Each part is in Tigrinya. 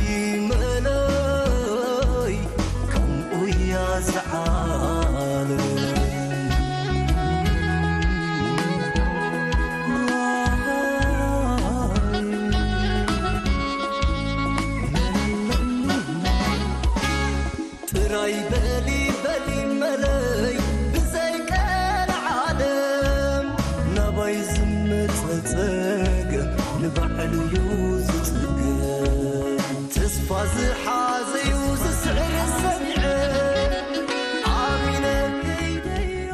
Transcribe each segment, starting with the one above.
ይመለይ ከምኡ እያ ዝዓለም። ጥራይ በሊ በሊ መለይ ብዘይ ቀልዓለም ናባይ ዝመጸ ጸገም ንባዕሉ እዩ ዝጽገም። ተስፋ ዝሓዘ እዩ ዝስዕር ሰሚዐ ኣሚነ ከይደዮ።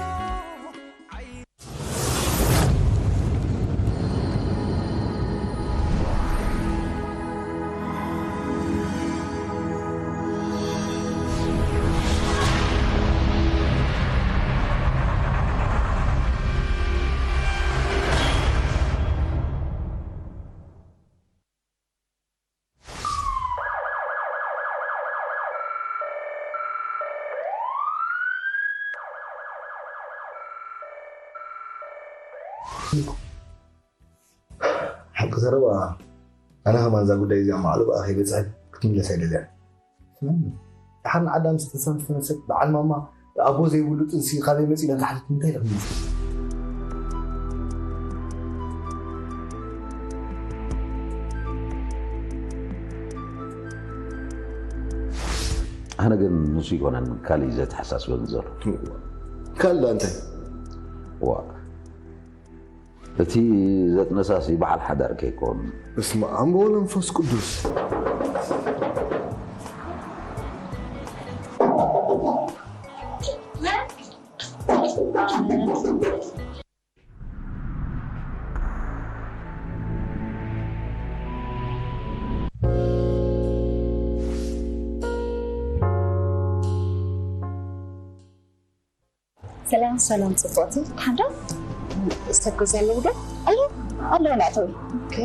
ሓቂ ዘረባ ኣነ ከማን እዛ ጉዳይ እዚኣ ማዕሉ ብኣ ከይበፅሐት ክትምለስ ኣይደልያን። ደሓር ንዓዳ ምስ ተሰንፈሰት በዓል ማማ ኣቦ ዘይብሉ ጥንሲ ካበይ መፂኡ ኢላ ተሓትት እንታይ ኢለ ክምልስ? ኣነ ግን ንሱ ይኮነን ካልእ እዩ ዘተሓሳስበኒ ዘሎ። ካልእ እንታይ? ዋ እቲ ዘጥነሳሲ በዓል ሓዳር ከይኮን። በስመ ኣብ ወወልድ ወመንፈስ ቅዱስ። ሰላም ሰላም ጽቡቕቲ ሓንዳ ዝተጉዘ ኣለዉ ዶ? ኣዩ ኣለዉ ናተው። ኦኬ።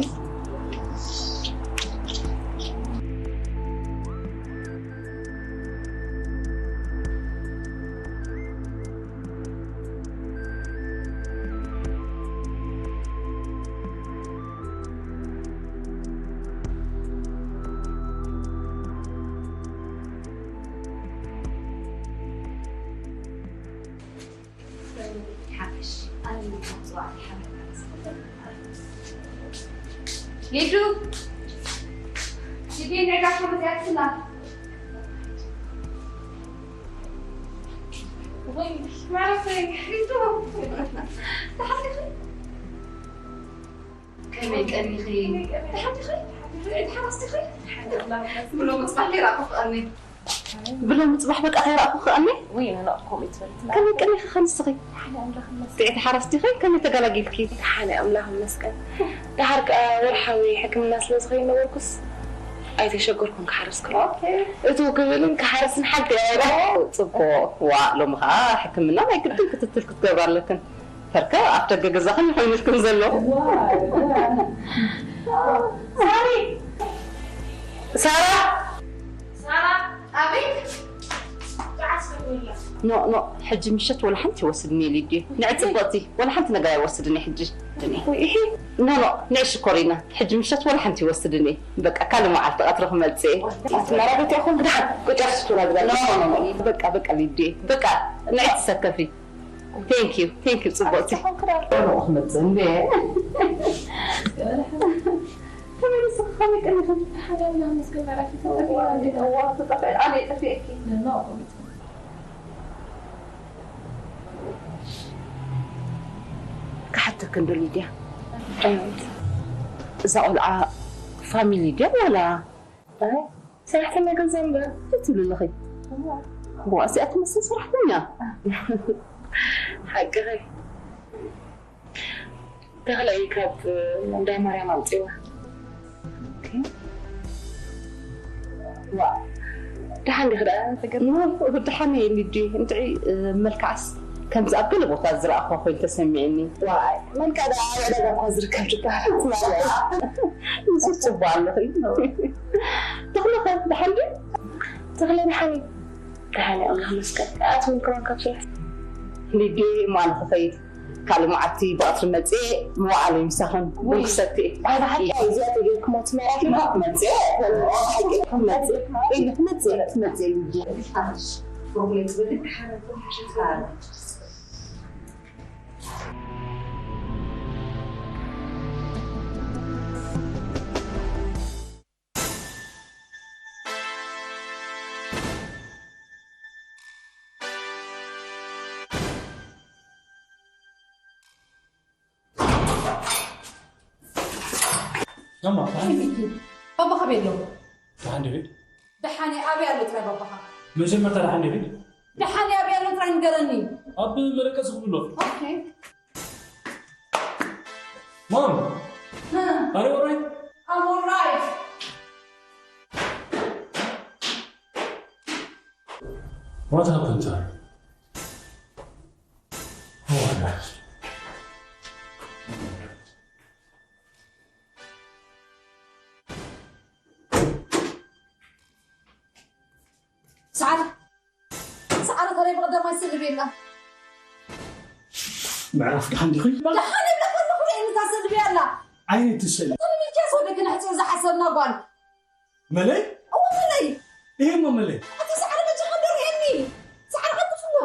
ሊዱ ሊዱ ነጋሽ መዚያትና ወይ ማለት ሊዱ ተሓሪኺ ከመይ ቀኒኺ? ተሓሪኺ ተሓሪኺ ተሓሪኺ ብሎ ምጽባሕ ከይረኣኹ ክቐኒ ብሎ ምጽባሕ በቃ ከይረኣኹ ክቐኒ ወይ ንነቕ ኮሚት ከመይ ቀኒኺ ከንስኺ? ጥዕቲ ሓረስቲኺ ከመይ ተገላጊልኪ? ሓነ ኣምላኽ ይመስገን። ደሓር ከኣ ወርሓዊ ሕክምና ስለ ዝኸይድ ነበርኩስ ኣይተሸገርኩን ክሓርስ ከለኹ። እቱ ክብልን ክሓርስን ሓንቲ እያ። ጽቡቕ። ዋ ሎሚ ከኣ ሕክምና ናይ ግድን ክትትል ክትገብራ ኣለክን። ፈርከ ኣብ ደገ ገዛኽን ይኾይኑልክን ዘሎ። ሳሪ! ሳራ! ሳራ! ኣቤት! ኖ ኖ ሕጂ ምሸት ወላ ሓንቲ ይወስድኒ ሊዲ ንዕ ጽብቕቲ ወላ ሓንቲ ነገር ኣይወስድኒ ሕጂ ኖ ኖ ንዕ ሽኮሪና ሕጂ ምሸት ወላ ሓንቲ ይወስድኒ በቃ ካልእ መዓልቲ ቀትሪ ክመጽእ ኣቲ መራገት ያኹን ብድሓን ቁጨር ስቱና ግዳ ኖ ኖ ኖ በቃ በቃ ሊዲ በቃ ንዕ ትሰከፊ Thank you, thank you ጽቡቕቲ። ኣነ ክመጽእ እንዴ? ተመልስኺ ከመይ ቀኒኺ? ሓደ ኣምላኽ ይመስገን መራኺ ተጠፊእና እንዴ? እዋ ተጠፊ ኣነ ጠፊእኪ። ክሓተኪ እንዶ ሊድያ እዛ ቆልዓ ፋሚሊ ድያ ዋላ ሰራሕተኛ ገዛ እምበር እንታይ ትብሊ ኣለኺ? ዋእ እዚኣ ትመስል ሰራሕተኛ። ሓቅኺ። ተኽለ እዩ ካብ እንዳ ማርያም ኣምፂዋ። ዋእ ደሓን ዲኺ ደኣ? ደሓን እየ ሊዲ። እንድዒ መልክዓስ ከምዚ ኣብ ገለ ቦታ ዝረኣኹዋ ኮይኑ ተሰሚዕኒ። ዋይ መን ከ ደኣ ኣብ ዕዳጋ እኳ ዝርከብ ዝበሃል? ንሱ ጽቡቕ ኣለኺ። ተኽለኸ ደሓን ድዩ? ተኽለ ደሓን እዩ። ደሓን እዩ ኣምላኽ ይመስገን። ኣትውን ከማን ካብ ስራሕ? ሊዲ እሞ ኣነ ክኸይድ። ካልእ መዓልቲ ብቐትሪ መጽኤ መዋዕለይ ምሳኹም ቡን ክሰቲ እየ። ኣይ፣ ብሓቂ እዚኣ ተገይርኩማ ትመራሕና? መጽኤ፣ መጽኤ፣ መጽኤ፣ መጽኤ፣ መጽኤ ልጅ። ማማ፣ ደሓን፣ ሚኪ፣ ባባኻ ቤት ኣሎ። ደሓን ድዩ? ደሓን እየ፣ ኣበይ ኣሎ ጥራይ ባባኻ? መጀመርታ ደሓን ድዩ? ደሓን እየ፣ ኣበይ ኣሎ ጥራይ ንገረኒ። ኣብ መደቀሲ ክብሎ። ኦኬ። ማም፣ እ፣ ኣረ ወራይ። I'm alright። What happened to her? Oh my gosh. ሰዓረ፣ ሰዓረ፣ ተለይ ብቐዳማይ ስእሊ ቤላ። ምዕራፍ ደሓን ዲኺ? ደሓን ይብለካ ኣለኹ፣ ርእየኒ እታ ስእሊ ቤላ። ዓይነት ስእሊ? እታ ንሚልክያስ ወደይ ክነሕጽዮ ዝሓሰብና ጓል። መለይ? እወ፣ መለይ። ይሄ እሞ መለይ? ኣቲ ሰዓረ፣ በጃኻ እንዶ ርእየኒ። ሰዓረ፣ ቀልጥፍ እንዶ።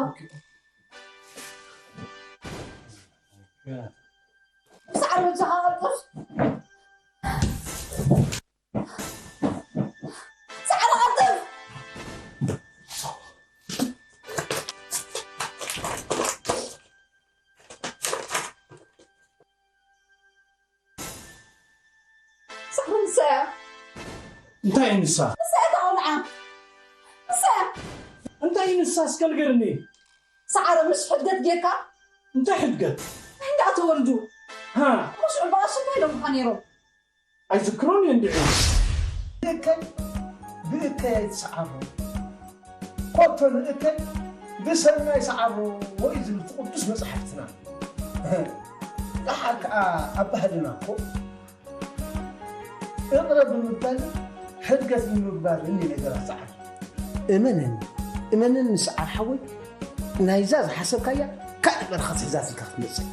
ሰዓረ፣ በጃኻ ቀልጥፍ። ሰዓረ፣ ቀልጥፍ። ሰዓረ፣ ንሳ እያ። እንታይ እዩ ንሳ? ንሳ እያ እታ ቆልዓ። ንሳ እያ። እንታይ እዩ ንሳ እስከ ንገርኒ። ሰዓረ፣ ምሽ ሕድገት ጌርካ? እንታይ ሕድገት? ናይ እንዳ ተወልዱ። ሃ፣ እሞ ሽዑ ብቐሺ እንታይ ኢሎምኻ ነይሮም? ኣይዝክሮን እየ እንድዒ። ብእከይ ብእከይ ኣይትስዓሮ፣ ኮቶ ንእከይ ብሰናይ ስዓሮ እዩ ዝብል እቲ ቅዱስ መጽሓፍትና። ደሓር ከኣ ኣብ ባህልና እኮ እቕረ ብምባልን ሕድገት ብምግባርን እዩ ነገራት ዝዓቢ። እመነኒ፣ እመነኒ ሰዓር ሓወይ፣ ናይዛ ዝሓሰብካያ ካልእ በረኸት ሒዛትልካ ክትመጽእ።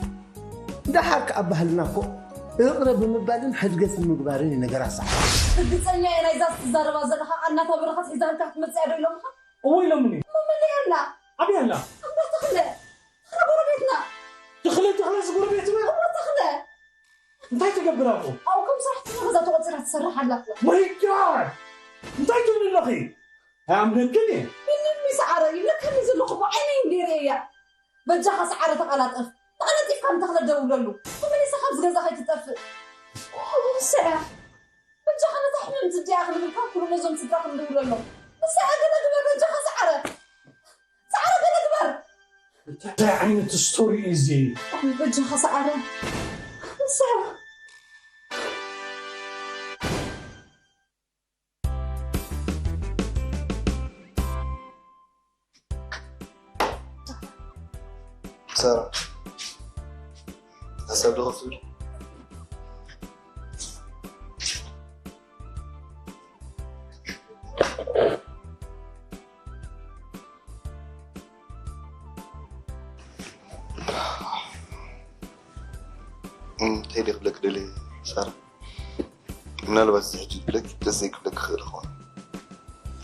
ደሓር ከኣ ኣብ ባህልና እኮ እቕረ ብምባልን ሕድገት ብምግባርን እዩ ነገራት ዝዓቢ። ርግጸኛ እየ ናይዛ ትዛረባ ዘለኻ ቃል ናታ በረኸት ሒዛልካ ክትመጽእ እያ ዶ ኢሎምኻ? እወ ኢሎምኒ። እሞ መለይ ኣላ? ኣበይ ኣላ? ኣባ ተኽለ። ተኽለ ጎረቤትና። ተኽለ፣ ተኽለ እዚ ጎረቤትና? እሞ ተኽለ። እንታይ ትገብር ኣብኡ? ኣብኡ ከም ሰራሕተኛ ገዛ ተቖጺራ ትሰርሕ ኣላ። My God! እንታይ ትብሊ ኣለኺ? ኣይኣምነክን እየ። ምንም ሰዓረ ይብለካኒ ዘለኹ ብዓይነይ እንድየ ርእየያ። በጃኻ ሰዓረ ተቐላጠፍ። ተቐላጢፍካ ንተኽለ ደውለሉ። ተመሊሳ ካብዚ ገዛ ከይትጠፍእ። ንሳ እያ። በጃኻ ነታ ሕምምቲ እዲኣ ክንብል ካብ ኩሉ ነዞም ስድራ ክንድውለሎም። ንሳ እያ ገለ ግበር በጃኻ ሰዓረ። ሰዓረ ገለ ግበር። እንታይ ዓይነት ስቶሪ እዩ እዚ? ኣይ በጃኻ ሰዓረ። ንሳ እያ። ሳራ፣ ሓሳብ ዶ ከፍትብል? እንታይ ድየ ክብለኪ ደልየ ሳራ? ምናልባት እዚ ሕጂ ክብለኪ ደስ ዘይክብለኪ ይኽእል ይኸውን፣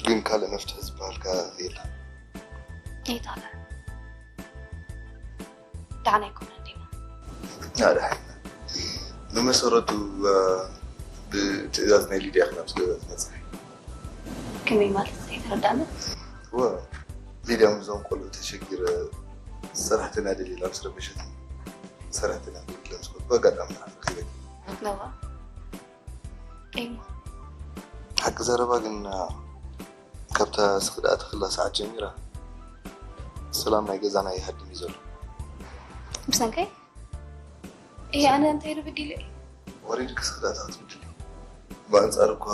ግን ካልእ መፍትሒ ዝበሃል ከኣ የለን። ይታለ ደሓን ኣይኮነን ዲማ? ኣድሓይ ብመሰረቱ ብትእዛዝ ናይ ሊድያ ክናብ ዝገዛ ዝመፅእ። ከመይ ማለት ዘይተረዳእኒ? ወ ሊድያ ምስዞም ቆልዑ ተሸጊረ ሰራሕተኛ ደልየላ ምስ ረበሸት ሰራሕተኛ ክብላ ምስ ከድኩ ኣጋጣሚ ንዓኺ ረኺበኪ። ነዋ ጤማ ሓቂ ዘረባ ግን ካብታ ስኽዳኣ ተኽላ ሰዓት ጀሚራ ሰላም ናይ ገዛና ይሃድም እዩ ዘሎ። ብሰንከይ? እየ ኣነ እንታይ ዶ በዲለ እየ? ወሪድኪ ስኽዳታ ክትብድሊ ብኣንጻር እኳ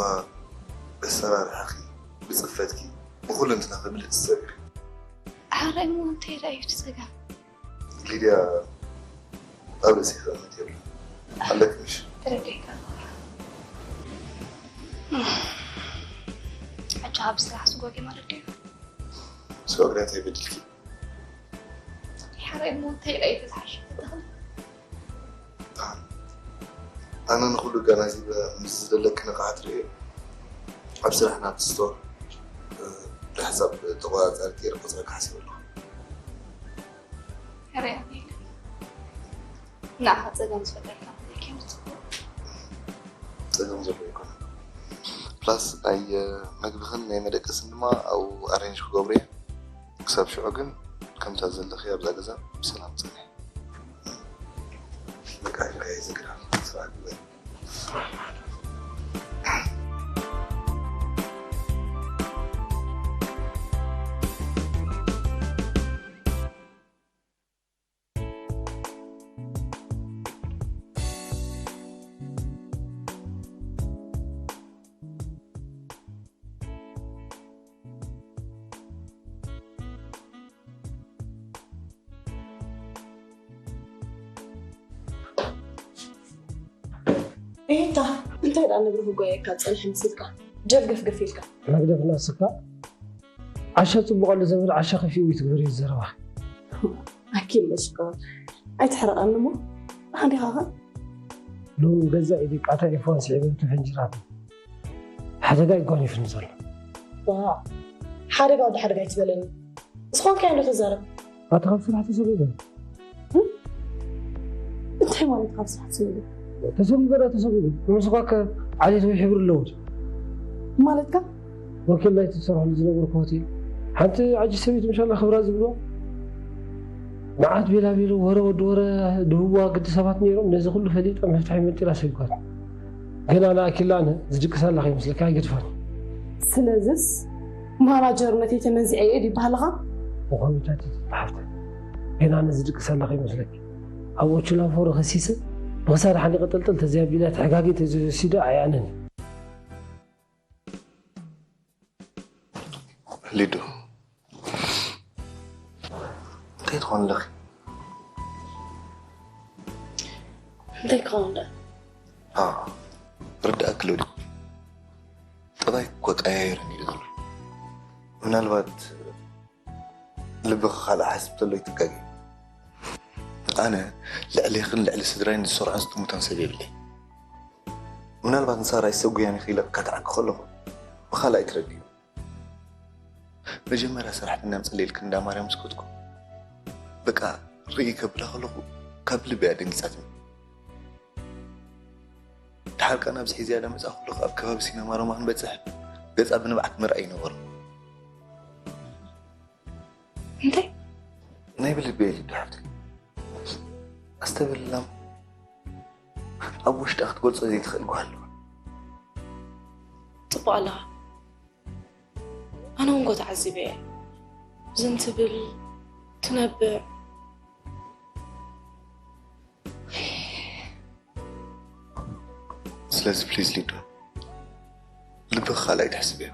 ብኣሰራርሓኺ ብጽፈትኪ ብኹለንትናኺ ብልጽቲ ሰብ ኢኺ። ሓራይ እሞ እንታይ ደኣ እዩ እቲ ጸገም? ሊድያ ኣብ ርእሲ ክእምት የብላ ኣለክ ምሽ? ተረዲእካ። ሕጂ ካብ ስራሕ ስጎጊ ማለት ድዩ? ስወግዳ እንታይ በድልኪ? ሓራይ እሞ እንታይ ደኣ እዩ እቲ ዝሓሸ ተተኽለ? ኣነ ንኹሉ ኣገናዚበ፣ ምስ ዝደለኪ ንቕሓት ርእየ ኣብ ስራሕ ናብቲ ስቶር ብሕሳብ ተቖጻጸርቲ ገይረ ክቆጽረካ ሓሲበ ኣለኹ። ሕራይ ኣቢለ ንዓኻ ጸገም ዝፈጠርካ እንተዘይኮይኑ ጽቡቕ። ጸገም ዘሎ ኣይኮነን። ፕላስ ናይ መግብኽን ናይ መደቀስን ድማ ኣብኡ ኣሬንጅ ክገብሮ እየ። ክሳብ ሽዑ ግን ከምታ ዘለኺ ኣብዛ ገዛ ብሰላም ጽንሒ። በቃ፣ ከይዝግራ ስራሕ ግበሪ። ኤታ፣ እንታይ ደኣ ነብሪ ክጎየካ ጸንሐ መሲልካ? ጀርገፍገፍ ኢልካ። መግደፍ ናስካ ዓሻ ጽቡቕ ኣሎ ዘብል ዓሻ ከፊኡ እዩ ትግበር እዩ ዘረባ። ኣኪል ለሽኮር። ኣይትሕረቐኒ እሞ። ደሓን ዲኻ ኸ? ሎሚ ገዛ ኢደይ ቃታ ኤፍዋን ስዒበ ተፈንጅራት። ሓደጋ ይጓኒፍኒ ዘሎ። ዋ፣ ሓደጋ ወዲ ሓደጋ ኣይትበለኒ። ዝኾንካዮ እንዶ ተዛረብ። ኣታ ካብ ስራሕ ተሰጉገ። እንታይ ማለት ካብ ስራሕ ትሰጉገ? ተሰጉገ ዳ ተሰጉገ። ንምስኳ ከ ዓሌት ወይ ሕብሪ ኣለዎ። ማለትካ? ወኪል ናይቲ ትሰርሐሉ ዝነበርኩ ሆቴል። ሓንቲ ዓጂ ሰበይቲ ምሻላ ክብራ ዝብሎ። መዓት ቤላ ቤሎ ወረ ወዲ ወረ ድህዋ ግዲ ሰባት ነይሮም። ነዚ ኩሉ ፈሊጠ መፍትሒ መንጢላ ሰጉጋት። ገና ንኣኪላ ኣነ ዝድቅሳላ ከይመስለካ ኣይገድፋን። ስለዝስ ማናጀርነተይ ተመንዚዐ እየ ድዩ ይበሃልኻ? ብኮሚታት ተሓፍተ ገና ኣነ ዝድቅሳላ ከይመስለኪ። ኣብ ኦቹላፎሮ ከሲሰ ብኽሳድ ሓኒቐ ጠልጠል ተዘይ ኣቢላ ተሓጋጊ ተዘይወሲደ ኣይኣነን። ሊዱ፣ እንታይ ትኾን ኣለኺ? እንታይ ክኸውን ደኣ? አ፣ ርዳእ ክሎ ድዩ? ጠባይ እኮ ቀያየረኒ ኢሉ ዘሎ። ምናልባት ልብኺ ካልእ ሓስብ ተሎ ይትጋገ። ኣነ ልዕሌኽን ልዕሊ ስድራይን ዝሰርዖን ዝጥምቶን ሰብ የብለይ። ምናልባት ንሳራይ ሰብ ጉያኒ ክኢለ ክካትዓኪ ከለኹ ብኻልእ ኣይትረድዩ። መጀመርያ ሰራሕተኛ ኣምፅለይ ኢልክኒ እንዳ ማርያም ምስ ከድኩ፣ በቃ ርእይ ከብላ ከለኹ ካብ ልቢ እያ ደንጊፃትኒ። ድሓር ከኣ ናብዚ ሒዝያ ዳመፃ ከለኹ ኣብ ከባቢ ሲነማ ሮማ ክንበፅሕ ገፃ ብንብዓት ምርኣይ ይነበሮ። እንታይ? ናይ ብልቢ እየ ሊዱ ሓፍተይ። ኣስተብህል እላም ኣብ ውሽጣ ክትገልጾ ዘይትኽእል ጓል ኣለዋ። ጽቡቕ ኣለኻ። ኣነ እውን እኮ ተዓዚበ እየ። ዝን ትብል፣ ትነብዕ። ስለዚ ፕሊዝ ሊዱ፣ ልብኺ ካልእ ኣይትሕስብዮ።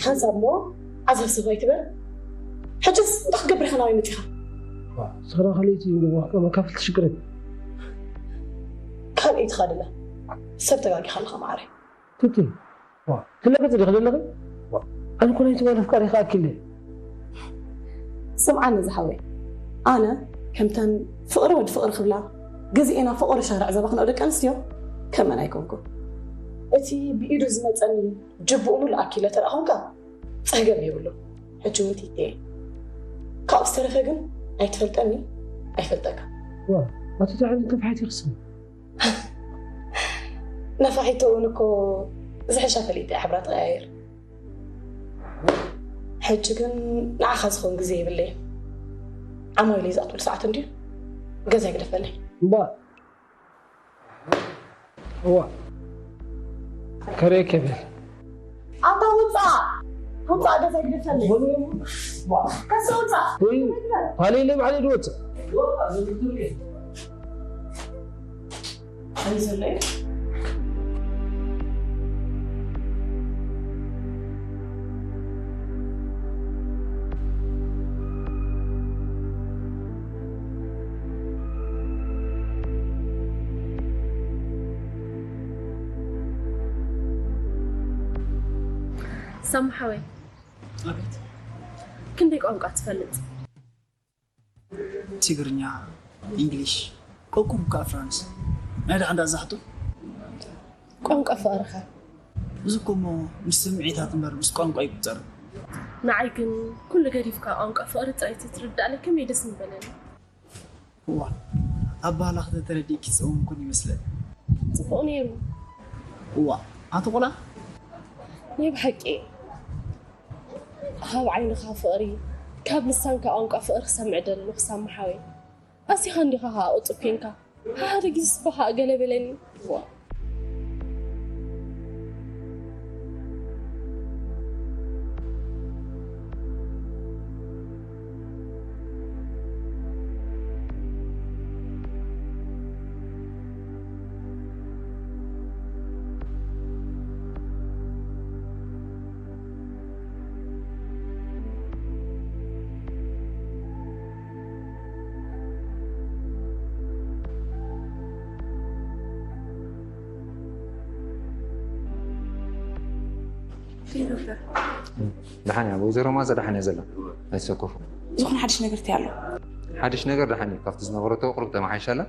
ሓንሳብ እሞ ዓዘፍዘፍ ኣይትበል። ሕጅስ እንታይ ክትገብር ኢኻ ናበይ መጺኻ? ዋ፣ ስኽራ ካልኣይቲ እዩ እሞ፣ መካፍል ትሽግረኝ። ካልኣይቲ ካድለ። ሰብ ተጋጊኻ ኣለኻ መዓረይ። ቲቲ፣ ዋ፣ ትለገጽ ዲኺ ዘለኺ? ዋ፣ ኣነ እኮ ናይቲ ጓል ኣፍቃሪ ከኣኪለ። ስምዓኒ ዝሓወይ፣ ኣነ ከምተን ፍቕሪ ወዲ ፍቕሪ ክብላ ግዜኤና ፍቕሪ ሻርዕ ዘባኽንኦ ደቂ ኣንስትዮ ከመን ኣይኮንኩ። እቲ ብኢዱ ዝመጸኒ ጅቡኡ ምሉእ ኣኪለ ተደኣ ኾንካ ጸገም የብሉ። ሕጂ እውን ቲቲ እየ። ካብኡ ዝተረፈ ግን ኣይትፈልጠኒ ኣይፈልጠካ። ዋ፣ ኣቶ ተዓብን ተባሒት ይኽስም። ነፋሒቶ እውን እኮ ዝሕሻ ፈሊጠ እየ ሕብራ ተቐያይር። ሕጂ ግን ንዓኻ ዝኸውን ግዜ የብለይን። ዓማዊለይ ዝኣትወሉ ሰዓት እንድዩ። ገዛ ይግደፈለይ። እምበኣር እዋ ከርእየኪ እብል። ኣታ ውጻእ! ውጻእ፣ ገዛ ይግደፈለይ። ከሰ ውጻእ! ወይ ፓሌለ ባዕለይ ድወጽእ። ሳሚ ሓወይ፣ ኣቤት። ክንደይ ቋንቋ ትፈልጥ? ትግርኛ፣ እንግሊሽ፣ ቆቁም ከኣ ፍራንስ። ናይ ደሓን ዳኣ ዛሕጡ? ቋንቋ ፍቕርኸ? እዚ እኮ እሞ ምስ ስምዒታት እምበር ምስ ቋንቋ ኣይቁጸርን። ንዓይ ግን ኩሉ ገዲፍካ ቋንቋ ፍቕሪ ጥራይ ተትርዳእለይ ከመይ ደስ ምበለኒ። እዋ፣ ኣባህላኺ ተተረዲእኪ ዝጸወምኩን ይመስለኒ። ጽቡቕ ነይሩ። እዋ፣ ኣቲ ቆልዓ? ናይ ብሓቂ። ካብ ዓይንኻ ፍቕሪ፣ ካብ ልሳንካ ቋንቋ ፍቕሪ ክሰምዕ ደለኹ ሳሚ ሓወይ። ኣዚኻ እንዲኻ ከኣ ቁጡብ ኬንካ። ሓደ ግዜ ስባኻ ገለ በለኒ። ዋ። ደሓን እያ ወይዘሮ ማዛ፣ ደሓን እያ ዘላ። ኣይትሰከፉ። ዝኾነ ሓድሽ ነገር እንታይ ኣሎ? ሓድሽ ነገር ደሓን እዩ። ካብቲ ዝነበረቶ ቁሩብ ተመሓይሻ ኣላ።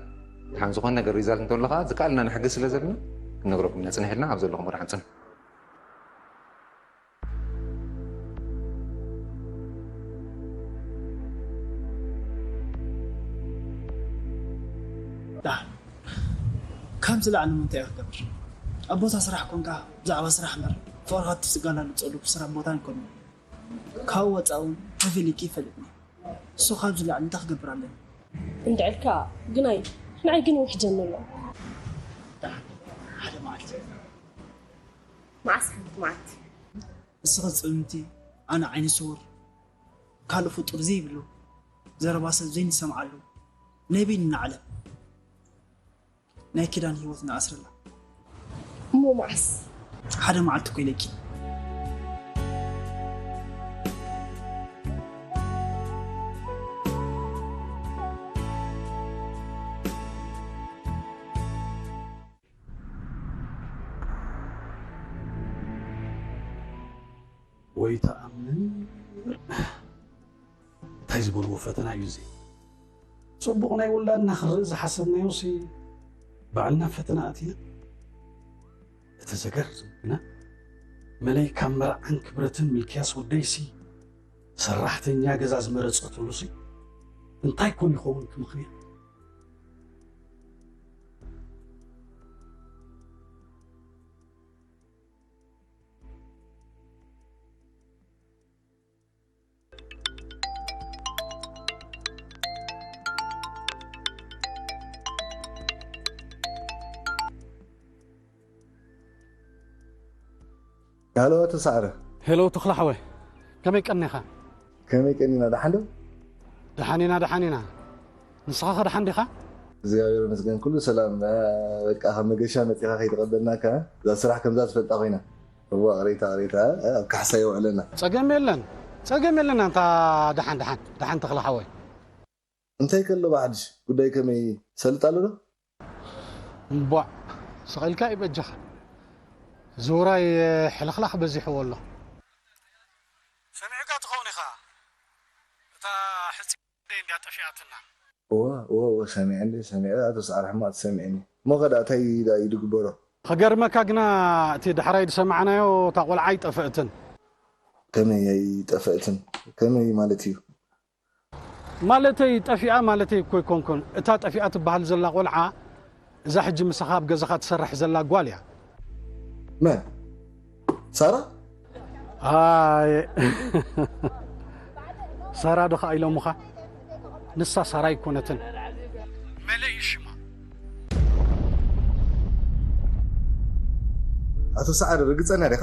ደሓን ዝኾነ ነገር ሪዛልት እንተሎ ከዓ ዝከኣልና ንሕግዝ ስለ ዘለና ክንነግረኩም ኢና። ጽንሕ ኢልና ኣብ ዘለኹም ደሓን ጽንሑ። ደሓን። ካብዚ ላዕሊ ሞ እንታይ ክገብር? ኣብ ቦታ ስራሕ ኮንካ ብዛዕባ ስራሕ እምበር ፍቕርኻ ትስጋላሉ ጸሉ ስራሕ ቦታ ኣይኮነን። ካብኡ ወጻኢ እውን ተፈሊኪ ይፈልጥኒ። እሱ ካብዚ ላዕሊ እንታይ ክገብር ኣለኒ? እንድዕልካ ግናይ ንዓይ ግን ውሕጀኒ ኣሎ። ደሓን፣ ሓደ መዓልቲ። መዓስ ሓንቲ መዓልቲ? እስኺ ጽምምቲ፣ ኣነ ዓይነ ስውር፣ ካልእ ፍጡር ዘይብሉ፣ ዘረባ ሰብ ዘይንሰምዓሉ፣ ናይ በይንና ዓለም፣ ናይ ኪዳን ህይወት ንኣስረላ። እሞ መዓስ? ሓደ መዓልቲ እኮ ኢለኪ። ወይ ተኣምር! እንታይ ዝበልዎ ፈተና እዩ እዚ? ጽቡቕ ናይ ውላድና ክንርኢ ዝሓሰብናዮሲ ባዕልና ፈተና ኣቲና። እቲ ዘገርም ግና መለይ ካብ መርዓን ክብረትን ሚልክያስ ወደይሲ ሰራሕተኛ ገዛ ዝመረጸትሉሲ እንታይ ኮን ይኸውን እቲ ምኽንያት? ሃሎ ኣቶ ሰዓረ። ሄሎ ተኽለ ሓወይ፣ ከመይ ቀኒኻ? ከመይ ቀኒና፣ ደሓን ዶ? ደሓን ኢና፣ ደሓን ኢና። ንስኻ ኸ ደሓን ዲኻ? እግዚኣብሔር ይመስገን፣ ኩሉ ሰላም። እ፣ በቃ ካብ መገሻ መጺኻ ከይተቐበልናካ፣ እዛ ስራሕ ከምዛ ትፈልጣ ኮይና። እዋ፣ ቅሬታ፣ ቅሬታ፣ እ፣ ኣብ ካሕሳ የውዕለና። ጸገም የለን፣ ጸገም የለን። ኣንታ ደሓን፣ ደሓን፣ ደሓን ተኽለ ሓወይ። እንታይ ከሎ ብሓድሽ ጉዳይ ከመይ ሰልጥ ኣሎ ዶ? እምቧዕ፣ ስቕ ኢልካ እዩ በጃኻ። እዚ ውራይ ሕልኽላኽ በዚሕዎ ኣሎ። ሰሚዕካ ትኸውን ኢኻ። እታ ሕጺ እንድያ ጠፊኣትና። እወ፣ እወ፣ እወ፣ ሰሚዐ እንድየ፣ ሰሚዐ። ኣቶ ሰዓረ ሕማቕ ተሰሚዑኒ። እሞ ኸ ደኣ እንታይ ደኣ እዩ ዝግበሮ? ኸገርመካ ግና እቲ ዳሕራይ ዝሰማዕናዮ እታ ቖልዓ ኣይጠፈእትን። ከመይ ኣይጠፈእትን? ከመይ ማለት እዩ? ማለተይ ጠፊኣ ማለተይ እኮ ኣይኮንኩን። እታ ጠፊኣ ትበሃል ዘላ ቆልዓ እዛ ሕጂ ምሳኻ ኣብ ገዛኻ ትሰርሕ ዘላ ጓል እያ። መን? ሳራ? ኣይ ሳራ ዶ ኸኣ ኢሎምኻ? ንሳ ሳራ ኣይኮነትን። መለ እዩ ሽማ። ኣቶ ሰዓረ፣ ርግጸኛ ዲኻ?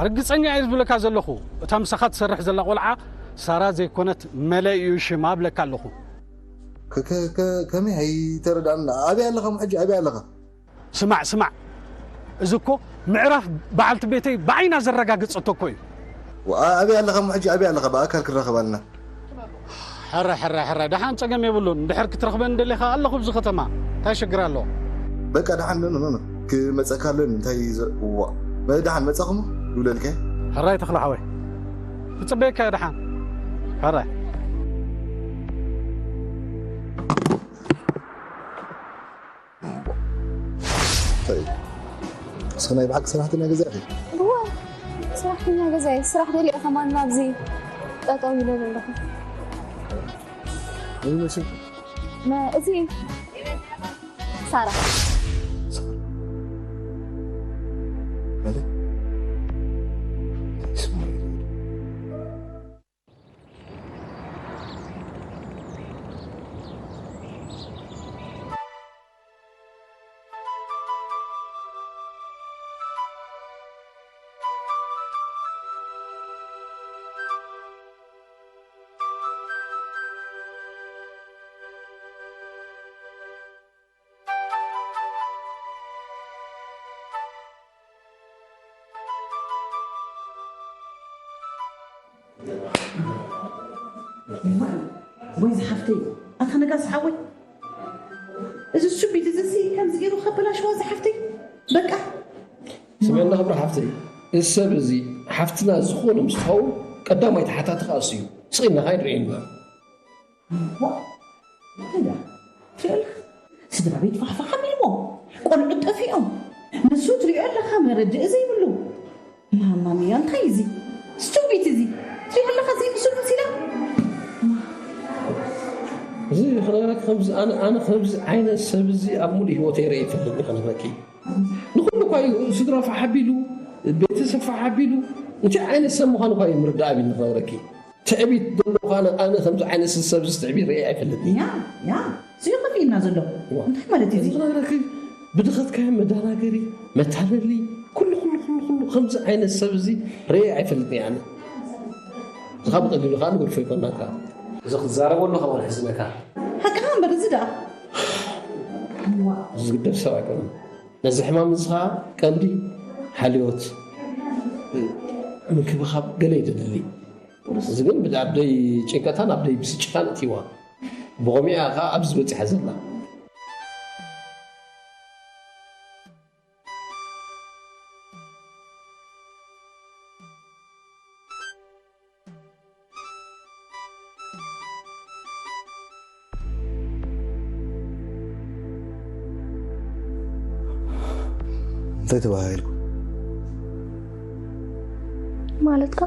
ርግጸኛ እየ ዝብለካ ዘለኹ። እታ ምሳኻ ትሰርሕ ዘላ ቆልዓ ሳራ ዘይኮነት መለ እዩ ሽማ እብለካ ኣለኹ። ከ-፣ ከ-፣ ከ-፣ ከመይ ኣይተረድኣን? ኣበይ ኣለኻ እሞ ሕጂ? ኣበይ ኣለኻ? ስማዕ፣ ስማዕ። እዚ እኮ ምዕራፍ በዓልቲ ቤተይ ብዓይና ዘረጋገጸቶ እኮ እዩ። ዋ-፣ ኣበይ ኣለኻ እሞ ሕጂ? ኣበይ ኣለኻ? ብኣካል ክንራኸብ ኣለና። ሕረ፣ ሕረ፣ ሕረ፣ ደሓን ጸገም የብሉን። እንድሕር ክትረኽበኒ ደሊኻ ኣለኹ ኣብዚ ከተማ። እንታይ ሽግር ኣለዎ? በቃ ደሓን፣ ኖ፣ ኖ፣ ኖ፣ ኖ። ክመጸካ ኣለኒ፣ እንታይ ዘ-፣ ዋ። መ-፣ ደሓን መጻኹም ይብለልካ። ሕራይ ተኽለ ሓወይ፣ ክጽበየካ እየ ደሓን። ሕራይ። እንታይ? እስኺ ናይ ብሓቂ ሰራሕተኛ ገዛ ኢኺ? እዋ፣ ሰራሕተኛ ገዛ እየ። ስራሕ ደልየ ከማን ናብዚ ጠጠው ኢለ ዘለኹ። መን ይመስል? መ-፣ እዚ ሳራ። ማለት? ወይ ዝሓፍተይ፣ ኣታ ነጋስ ሓወይ፣ እዚ ሱቢት እዚ ሲ ከምዚ ገይሩ ከበላሽዋ ዝሓፍተይ። በቃ። ስምዕና ክብሪ ሓፍተይ፣ እዚ ሰብ እዚ ሓፍትና ዝኾነ ምስ ትኸውን ቀዳማይ ተሓታቲ ከኣ እሱ እዩ። ስቕ ኢልና ከኣ ንርእዮ ኢና። እዋ፣ እያ፣ ትሪኦ ኣለኻ? ስድራ ቤት ፋሕፋሕ ኣቢልዎ፣ ቆልዑት ጠፊኦም፣ ንሱ ትሪኦ ኣለኻ፣ መረድኢ ዘይብሉ። ማማ ሚያ፣ እንታይ እዚ? ስቱቢት እዚ። ትሪኦ ኣለኻ፣ እዚ ንሱ መሲላ? እዚ ክነግረካ፣ ከምዚ ኣነ፣ ኣነ ከምዚ ዓይነት ሰብ እዚ ኣብ ሙሉእ ህይወተይ ርእየ ይፈልጥኒ፣ ክነግረኪ። ንኹሉ እኳ እዩ ስድራ ፋሕ ኣቢሉ፣ ቤተሰብ ፋሕ ኣቢሉ፣ እንታይ ዓይነት ሰብ ምዃኑ እኳ እዩ ምርዳእ ኣቢሉ፣ ክነግረኪ። ትዕቢት ዘለዎ ኣነ፣ ኣነ ከምዚ ዓይነት ሰብ እዚ ትዕቢት ርእየ ኣይፈልጥን። ያ፣ ያ፣ እዚ እዩ ከፊእና ዘሎ። እዋ። እንታይ ማለት እዩ እዚ? እዚ ክነግረኪ፣ ብድኸትካ መደናገሪ፣ መታለሊ፣ ኩሉ፣ ኩሉ፣ ኩሉ፣ ኩሉ ከምዚ ዓይነት ሰብ እዚ ርእየ ኣይፈልጥን እየ ኣነ። እዚ ካብ ቀሊሉ ከዓ ንገድፎ ይኮናካ። እዚ ክትዛረበሉ ካብ ኣነ ሕዝነካ። ሓቅኻ እምበር እዚ ደኣ። እዚ ዝግደፍ ሰብ ኣይኮነን። ነዚ ሕማም እዚ ከዓ ቀንዲ ሓልዮት፣ ምንክብኻብ ገለ እዩ ዘድሊ። እዚ ግን ብዳ-፣ ኣብ ደይ ጭንቀታን ኣብ ደይ ብስጭታን እትይዋ። ብኸሚኡ እያ ከዓ ኣብዚ በፂሓ ዘላ። እንታይ ተባሃሂልኩም? ማለትካ?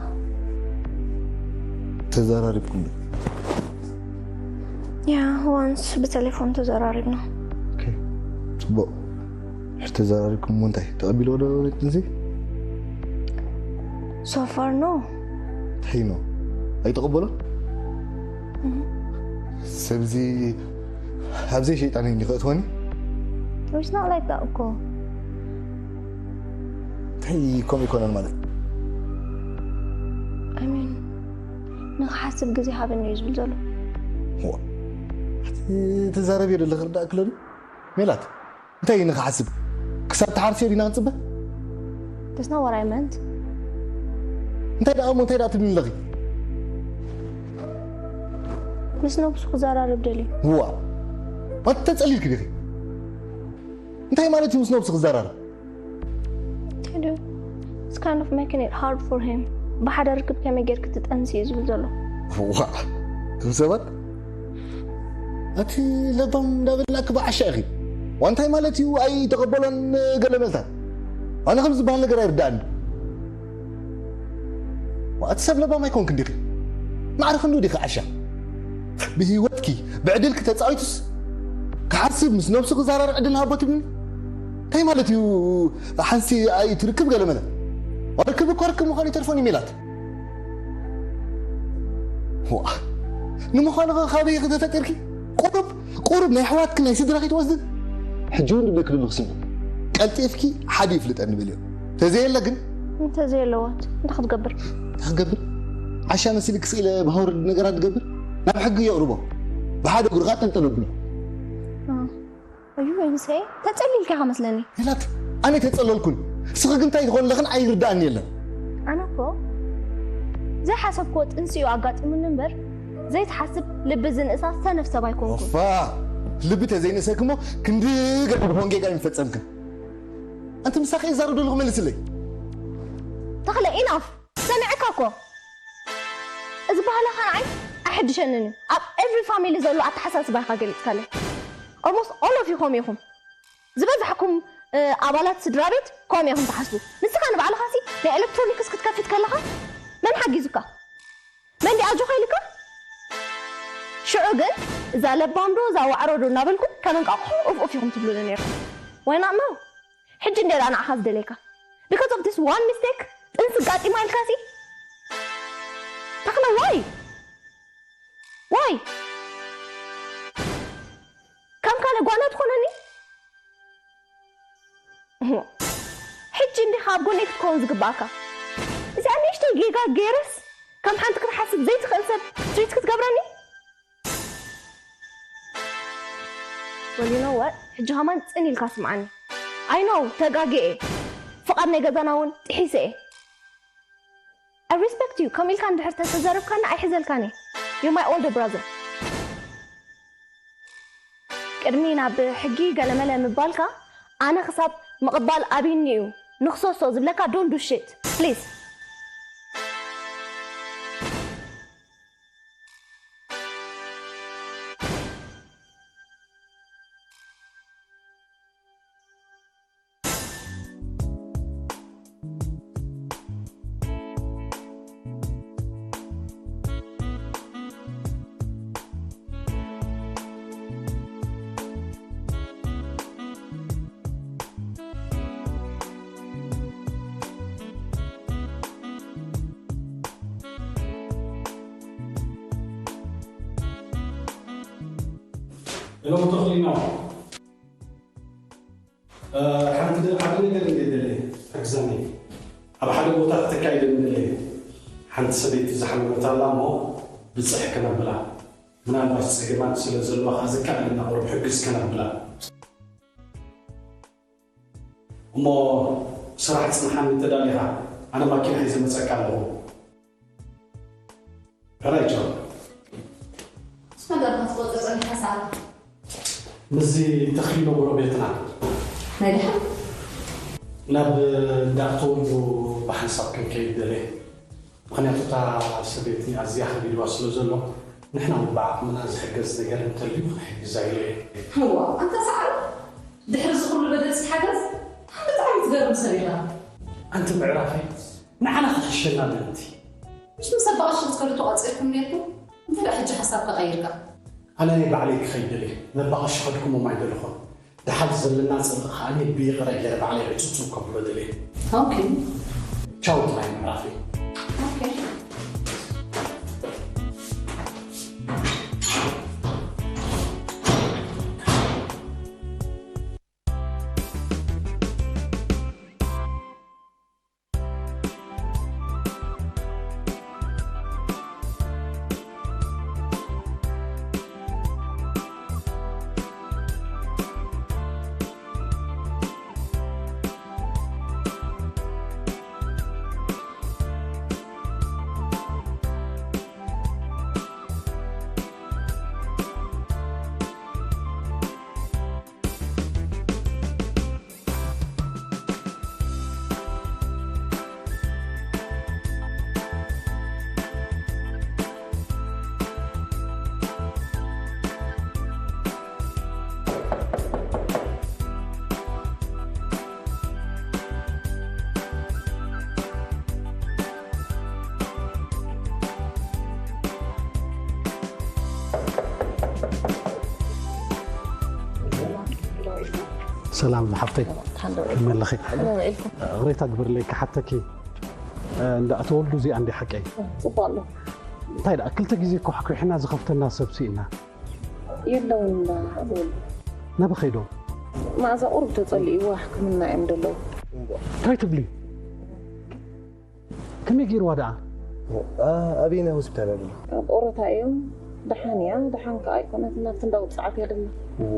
ተዘራሪብኩም ዶ? ያ፣ ዋንስ ብቴሌፎን ተዘራሪብና። ኦኬ፣ ጽቡቕ። ሕጂ ተዘራሪብኩም እሞ እንታይ? ተቐቢልዎ ዶ ነቲ ጥንሲ? So far no። እንታይ ኖ? ኣይተቐበሎን? ሰብዚ ኣብዘይ ሸይጣን እንዲ ከእትወኒ? It's not like that እኮ። እንታይ ከምኡ ይኮነን ማለት? I mean ንክሓስብ ግዜ ሃበኒ እዩ ዝብል ዘሎ። ዋ፣ እቲ ትዛረብዮ ዘለኺ ክርዳእኪ ኣሎ ድዩ? ሜላት፣ እንታይ እዩ ንክሓስብ? ክሳብ ትሓርስዮ ዲና ክንጽበ? That's not what I meant። እንታይ ደኣ እሞ እንታይ ደኣ ትብልኒ ኣለኺ? ምስ ነብሱ ክዘራረብ ደልዩ። ዋ፣ ማለት ተጸሊልኪ ዲኺ? እንታይ ማለት እዩ ምስ ነብሱ ክዘራረብ? እንታይ ድዩ? It's kind of making it hard for him። ብሓደ ርክብ ከመይ ጌርክ ትጠንሲ እዩ ዝብል ዘሎ። ዋ፣ እዞም ሰባት እቲ ለባም እንዳበላክ ብዓሻ ኢኺ። ዋ፣ እንታይ ማለት እዩ ኣይተቐበሎን ገለ መልታት? ኣነ ከም ዝበሃል ነገር ኣይርዳእኒ። ዋ፣ እቲ ሰብ ለባም ኣይኮንክ እንዲኺ። ማዕረ ክንዱ ዲኺ ዓሻ? ብህይወትኪ ብዕድልኪ ተጻዊቱስ ክሓስብ ምስ ነብሱ ክዘራረብ ዕድል ሃቦ ትብልኒ? እንታይ ማለት እዩ? ሓንሲ ኣይትርክብ ገለ መለ። ዋ፣ ርክብ እኮ ርክብ ምዃኑ ይተርፎን እዩ ሜላት። ዋ፣ ንምዃኑ ኸ ካበይ ኢኺ ተፈጢርኪ? ቁሩብ ቁሩብ ናይ ኣሕዋትኪ ናይ ስድራኺ ትወስድን? ሕጂ እውን ድብለኪ ዘለኹ ስምዒ። ቀልጢፍኪ ሓደ ይፍልጠኒ በልዮ። ተዘየለ ግን? እንተዘየለዋት እንታይ ክትገብር? እንታይ ክትገብር? ዓሻ መሲልኪ ስኢለ ብሃውርድ ነገራት ትገብር? ናብ ሕጊ የቕርቦ። ብሓደ እግሩ ኸኣ ጠንጠን ኣብሎ። እዩ ወይንሰ ተጸሊልካ ኢኻ መስለኒ። ሜላት፣ ኣነ ኣይተጸለልኩን። እስኺ ግን እንታይ ትኾን ኣለኽን ኣይርድኣኒ የለን። ኣነ እኮ ዘይሓሰብክዎ ጥንሲ እዩ ኣጋጢሙኒ እምበር ዘይትሓስብ ልቢ ዝንእሳ ሰነፍ ሰብ ኣይኮንኩን። ኦፋ፣ ልቢ ተዘይንእሰኪ እሞ ክንዲ ገለ ዝኾን ጌጋ ኣይምፈጸምክን። ኣንቲ ምሳኺ ይዛረብ ዘለኹ መልስለይ። ተኽለ ኢናፍ። እኮ። እዚ ባህላኻ ንዓይ ኣይሕድሸንን እዩ። ኣብ every family ዘሎ ኣተሓሳስባ ኢኻ ገሊጽካለይ። Almost all of you ከምኡ ኢኹም። ዝበዛሕኩም ኣባላት ስድራ ቤት ከምኡ ኢኹም ትሓስቡ። ንስኻ ንባዕልኻሲ ናይ ኤሌክትሮኒክስ ክትከፍት ከለኻ መን ሓጊዙካ? መን ዲኣ ኣጆኻ ኢልካ? ሽዑ ግን እዛ ለባም ዶ እዛ ዋዕሮ ዶ እናበልኩም ከም እንቃቑሖ ኡፍ ኡፍ ኢኹም ትብሉኒ ነይርኩም። Why not now? ሕጂ እንደ ደኣ ንዓኻ ዝደለየካ because of this one mistake ጥንሲ ጋጢማ ኢልካሲ? ተኽለ why? Why? ከም ካልእ ጓና ትኾነኒ? ሕጂ እንዲኻ ኣብ ጎነይ ክትከውን ዝግባኣካ። እዚኣ ንእሽተይ ጌጋ ገይረስ ከም ሓንቲ ክትሓስብ ዘይትኽእል ሰብ ትሪት ክትገብረኒ? Well, you know what? ሕጂ ከማን ጽን ኢልካ ስምዓኒ። I know ተጋግየ። ፍቓድ ናይ ገዛና እውን ጥሒሰ እየ። I respect you. ከም ኢልካ እንድሕር ተተዘረብካኒ ኣይሕዘልካን እየ። You're my older brother. ቅድሚ ናብ ሕጊ ገለመለ ምባልካ ኣነ ክሳብ ምቕባል ኣብይኒ እዩ ንኽሰሶ ዝብለካ don't do shit please. ሄሎ ተኽሊና፣ ሓንቲ ሓደ ነገር እንደ ደለ ሕግዘኒ። ኣብ ሓደ ቦታ ክትካይድ እንደለ ሓንቲ ሰበይቲ ዝሓመመት ኣላ እሞ ብፅሕ ከነብላ፣ ምናልባት ፀገማት ስለ ዘለዋ ዝከኣለና ቁሩብ ሕግዝ ከነብላ። እሞ ስራሕ ጽንሓኒ ተዳሊኻ፣ ኣነ ማኪና ሒዘ መጸካ ኣለኹ። ሕራይ ቻው። ስመደርካ ትቆጸጸኒ ሓሳብ። ምስዚ ተኽሊሎ ጎረቤትና። ናይ ደሓን? ናብ እንዳ ተወልዶ ብሓንሳብ ክንከይድ ደልየ። ምኽንያቱ እታ ሰበይቲ ኣዝያ ከቢድዋ ስለ ዘሎ፣ ንሕና እውን ብዓቕምና ዝሕገዝ ነገር እንተልዩ ክንሕግዛ ኢለ እየ። እዋ፣ ኣንታ ሰዓረ፣ ድሕሪ እዚ ኩሉ በደልሲ ሓገዝ? ብጣዕሚ ትገርም ሰብ ኢኻ። ኣንቲ ምዕራፈይ፣ ንዓና ክትሕሸና ምእንቲ። ምስ መሰባቕ ሽንት ከርቱ ቐጺርኩም ኔርኩም፣ እንታይ ደኣ ሕጂ ሓሳብካ ቀይርካ? ኣነ ናይ ባዕለይ ክኸይድ ደልየ፣ መባቐሺ ከድኩሞም ኣይደለኹን። ደሓር ዘለና ጽድቂ ከኣ ብይቕረ ገይረ ባዕለይ ዕጽጽው ከብሎ ደልየ። ኦኬ። ቻው ጥራይ ምዕራፈይ። ኦኬ። ሰላም ዝሓፍተይ። ከመይ ኣለኺ? ይቕሬታ ግበርለይ ክሓተኪ። እንዳ ተወልዱ እዚኣ እንዲ ሓቀይ? ጽቡቕ ኣሎ። እንታይ ደኣ ክልተ ግዜ እኮ ኣሕኲሕና ዝኸፍተና ሰብ ስኢና። የለውን እንዳ ተወልዱ። ናበይ ከይዶም? መኣዛ ቁሩብ ተጸሊእዋ ሕክምና እዮም ዘለዉ። እንታይ ትብሊ? ከመይ ገይርዋ ደኣ? ኣበየናይ ሆስፒታል እያ ዘላ? ኣብ ኦረታ እዮም። ደሓን እያ፣ ደሓን ከኣ ኣይኮነትን፣ ናብቲ እንዳ ውጽዓት እያ ደላ።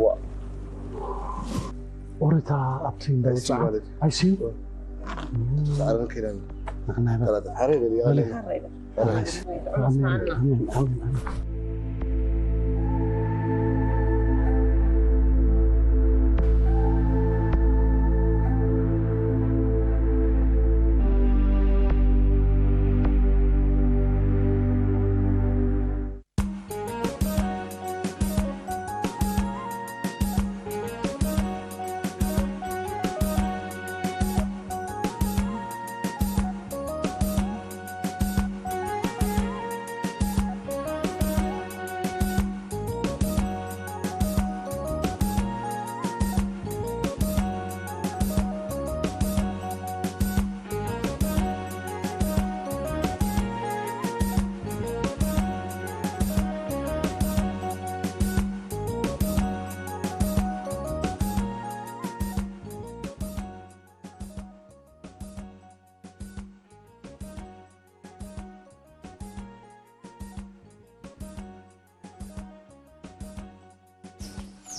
ዋ። ኦረታ ኣብቲ እንዳ ውጽዓት? ማለት እዩ። ኣይ ሲ ዩ? ዋ። ጻዕረን ከይዳን። ንሕና ይበል። ጠራጠር። ሓረይ በል፣ በል። ሓረይ በል። ኣሜን፣ ኣሜን፣ ኣሜን፣ ኣሜን።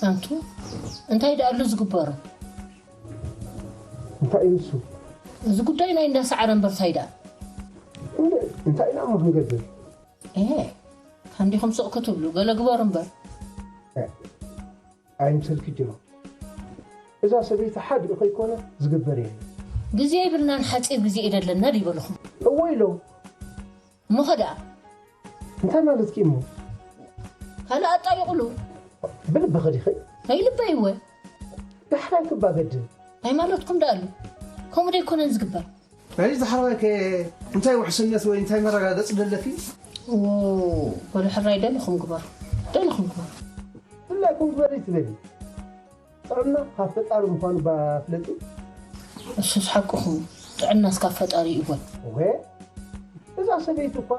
ኣንቱ እንታይ ደኣ ኣሎ ዝግበሮ? እንታይ እዩ ንሱ? እዚ ጉዳይ ናይ እንዳሰዓረ እምበር እንታይ ደኣ? እንደ እንታይ ኢና እሞ ክንገብር? ኤ፣ ካንዲኹም ስቕ ክትብሉ ገለ ግበሩ እምበር። ኣይምሰልኪ ጅሮ። እዛ ሰበይቲ ሓዲኡ ከይኮነ ዝግበር የለ። ግዜ የብልናን ሓፂር ግዜ እዩ ደለና ድይበልኹም። እዎ ኢሎም። እሞ ኸ ደኣ? እንታይ ማለትኪ እሞ? ካልእ ኣጣይቑሉ። ብልቢ ኸዲኸ? ናይ ልበይ እወ። ዳሕራይ ክባገድን። ናይ ማለትኩም ደኣ ኣሎ። ከምኡ ደይኮነን ዝግበር። ናይ ዝሓረዋይ ከ እንታይ ውሕስነት ወይ እንታይ መረጋገፂ ደለኪ? ዎ፣ በሉ ሕራይ ደለኹም ግበሩ። ደለኹም ግበሩ። ብፍላይ ኮንግበሪ ትበሊ ጥዕና ካብ ፈጣሪ ምዃኑ ባፍለጢ። እሱስ ሓቅኹም፣ ጥዕናስ ካብ ፈጣሪ እዩ። እወ። እወ እዛ ሰበይቲ እኳ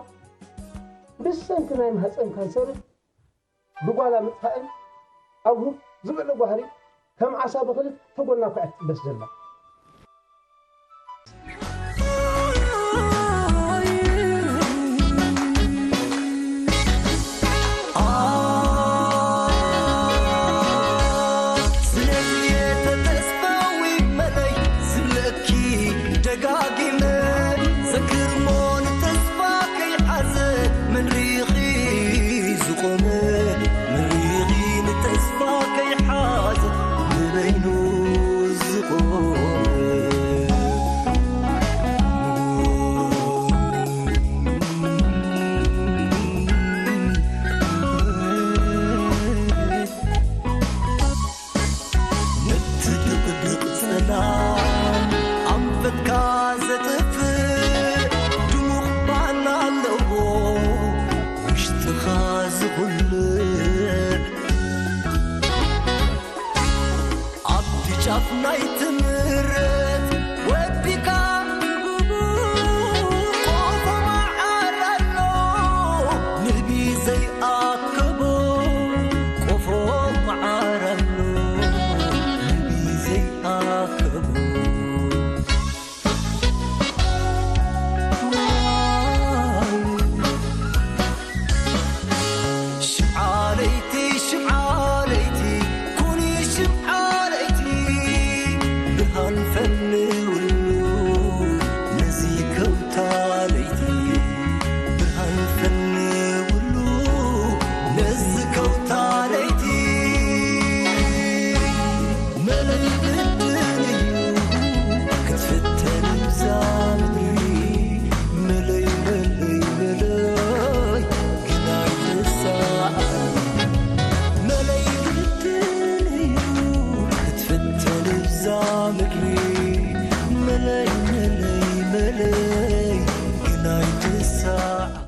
ብሰንኪ ናይ ማህፀን ካንሰር ብጓላ ምጥፋእን ኣብ ሁብ ዝበለ ጓህሪ ከም ዓሳ ብክልተ ጎና እኳ እያ ትጥበስ ዘላ።